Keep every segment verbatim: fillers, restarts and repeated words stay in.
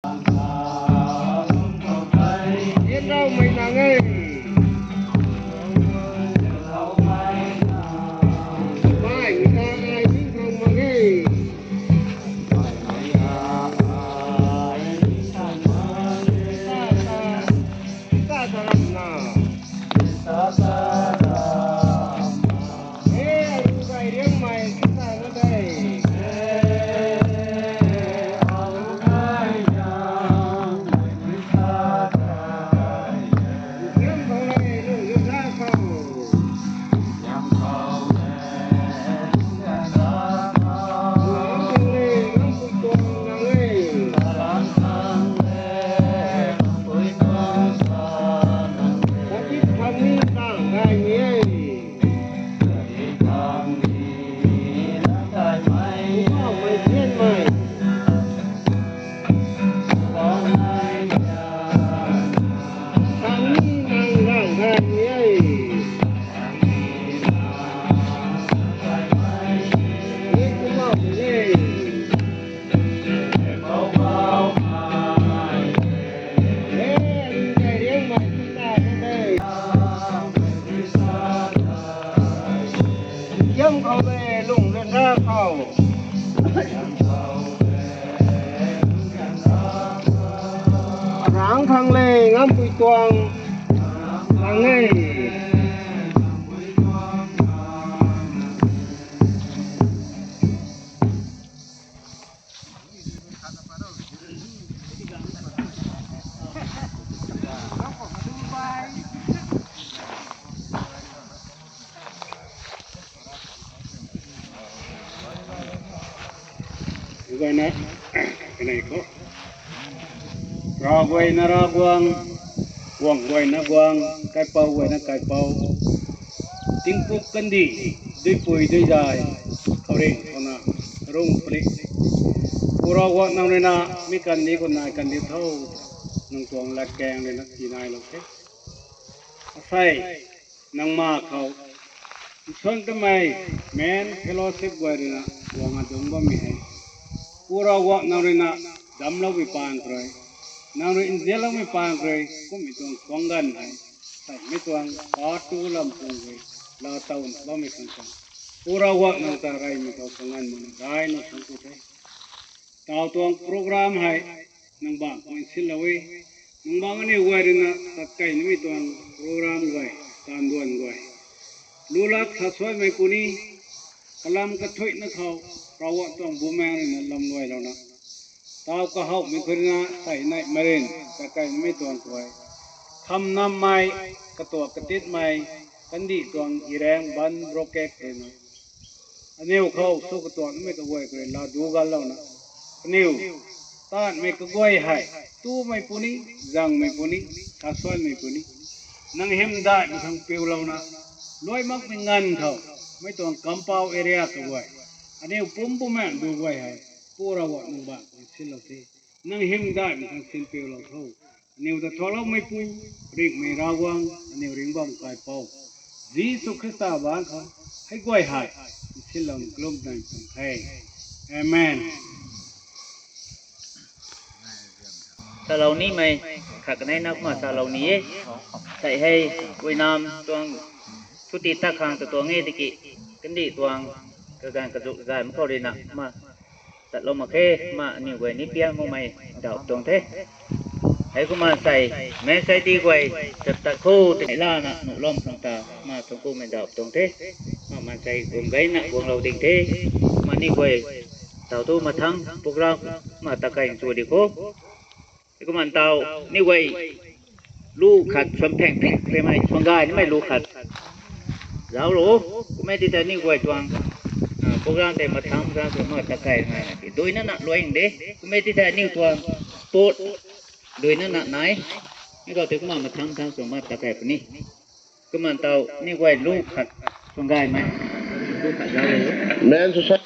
Yen raumei nang e. Bai ta ai ning khang mak e. Sa sa, sa sa ram na. Sa sa ram na. E, ai ru kai riangmei Khrista na dei. Riang khou le, lung riang khou. Riang khou le, nang pui tuang nang e. Kati khang ni tang gay ni e. Yam khou le lung le na khou. Rang khang le ngam pui tuang. Rang e. Guayna, kanei khou. Ravguayna Ravguangc, guangc guayna guangc, kaipouc guayna kaipouc. Tingpuk kandih, duipui duizay, khouringh khou na, rung palik. Pu Ravguangc nang rui na, mi kandih khou nai kandih tho, nang tuang latkaeng rui na tii nailou the. Asei, nang ma khou, nsuan tamei, men fellowship guay rui na, guang adungc bammei hei. Pu Ravguangc nang rui na, damcloumei pang khou rui, nang rui nzianloumei pang khou rui, kummei tuang kuang ganv hei, sei mi tuang, part two lam pung rui, laa towna bammei khang khang. Pu Ravguangc nang ta reymei khou kuang ganv mana gayna thangc ku the. Taw tuang program hei, nang bang khou nsinlou e. Nang bang aniw guay rui na, tat kei nimei tuang program guay, taanv duan guay. Lu lak sa suaimei puni, kalam kathuicna khou, Ravguangc tuang bumaeng rui na lamluailouna. Taw kahouhmei khou rui na, sei neih marin, tat kei nimei tuang khou hei. Kham nammei, katuak katitmei, kandih tuang irang ban brokek rui na. Aniw khou sw katuak nimei kaguay khou rui laa du ganlouna. Aniw, taanmei kaguay hei, tumei puni, zangmei puni, kasuanmei puni. Nang hymdaihmei khang piulouna. Luai makmei nganv khou, mei tuang Kampau area kaguay. Aniw pum bumaeng du guay hei, Pu Ravguangc nang bang khou nsinlou the. Nang hymdaihmei khang sin piulou tho. Aniw ta thuakloumeipu, ringhmei Ravguangc, aniw ringc bam kaipouc, Jisu Khrista bang khou, hei guay hei, nsinlou kalum nai tuang the. Amen. Salou nimei, khat kanei na kumna salou ni e. Sei hei, guaynam tuang, thuti tat khang ta tuang e tiki, kandih tuang, kaganv kazuk zay mak khou rui na, kumna tatlou mak khe, kumna aniw guay ni piang makmei ndauh tuang the. Heikumna sei, men sei di guay, tat tat khou tei lana nuhlou khang ta, kumna thangc kumei ndauh tuang the. Kumna maansei guang gayna guanglou ding the. Kumna ni guay, taw tu mathang program, kumna ta kai chu di khou. Heikumna taw, ni guay, lu khat suan pheng pheng phengmei, suan gay nimei lu khat. Zauclou, kummei ti tei ni guay tuang, ah, program tei mathang, mathang tei kumna ta kai nai na ti. Duina na luai de, kummei ti tei ni tuang, sport, duina na nai. Mi khou tei kumna mathang mathang suan kumna ta kai puni. Kumna taw, ni guay lu khat, suan gaymei. Lu khat zauclou. Men society,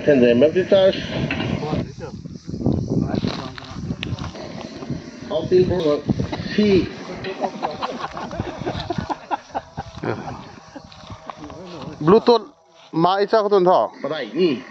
Thenjai Baptist Church, outing program, si. Bluetooth. Mai cha khou tun tho. Ni.